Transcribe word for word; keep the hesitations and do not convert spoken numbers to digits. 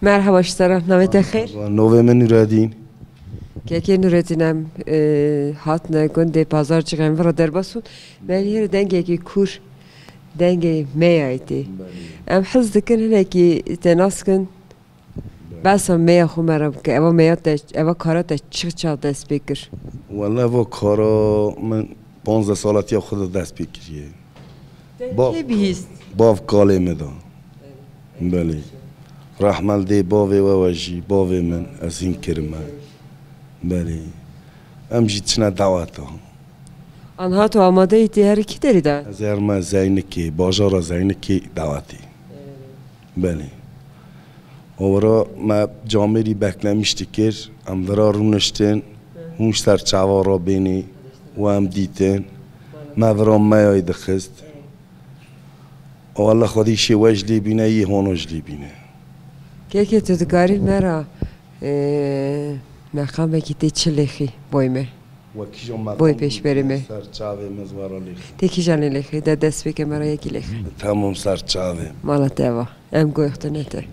Merhaba ji te re, navê te xêr? Merhaba, navê min Nureddin. Kekê Nureddin, em, e, hatine gundê Pazarcixê, em vira derbas bûn. Belê her dengekî kûr, dengê meyayê tê. Belê. Em hez dikin hinekî te nas kin. Belê. Behsa meya xwe me re bike. Eva meya te, eva kara te çi çax dest pê kir? Wele eva kara min panzdeh salatiya xwe de dest pê kiriye. Te Bav-, kê bihîst? Bav kalê me da. Belê. Rehmel dê bavê we, we jî bavê min, ez hîn kirime. Belê. Em jî çine daweta. Anha tu amade yî tê herî kî derî de? Ez herime Zeynikê, bajara Zeynikê dawetê. Belê. Ora me camêrî beklemiş dikir, em vira rûniştin, hûn ji ser çava re bênê û em dîtin. Me vira meyayê dixist. Wele Xwedî şê we ji lê bîne, yê hona ji lê bîne. Kekê tu dikarî me re, e, meqamekî tê çi lêxî boy me? Wekî jî me Boy tam pêşberê me. Ser çavê me zwe re lêxî. Tê kîjan lê lêxî? De dest pê ke me re yekî lêxî. Tamam, ser çavê. Mala te va. Em goyxtine te.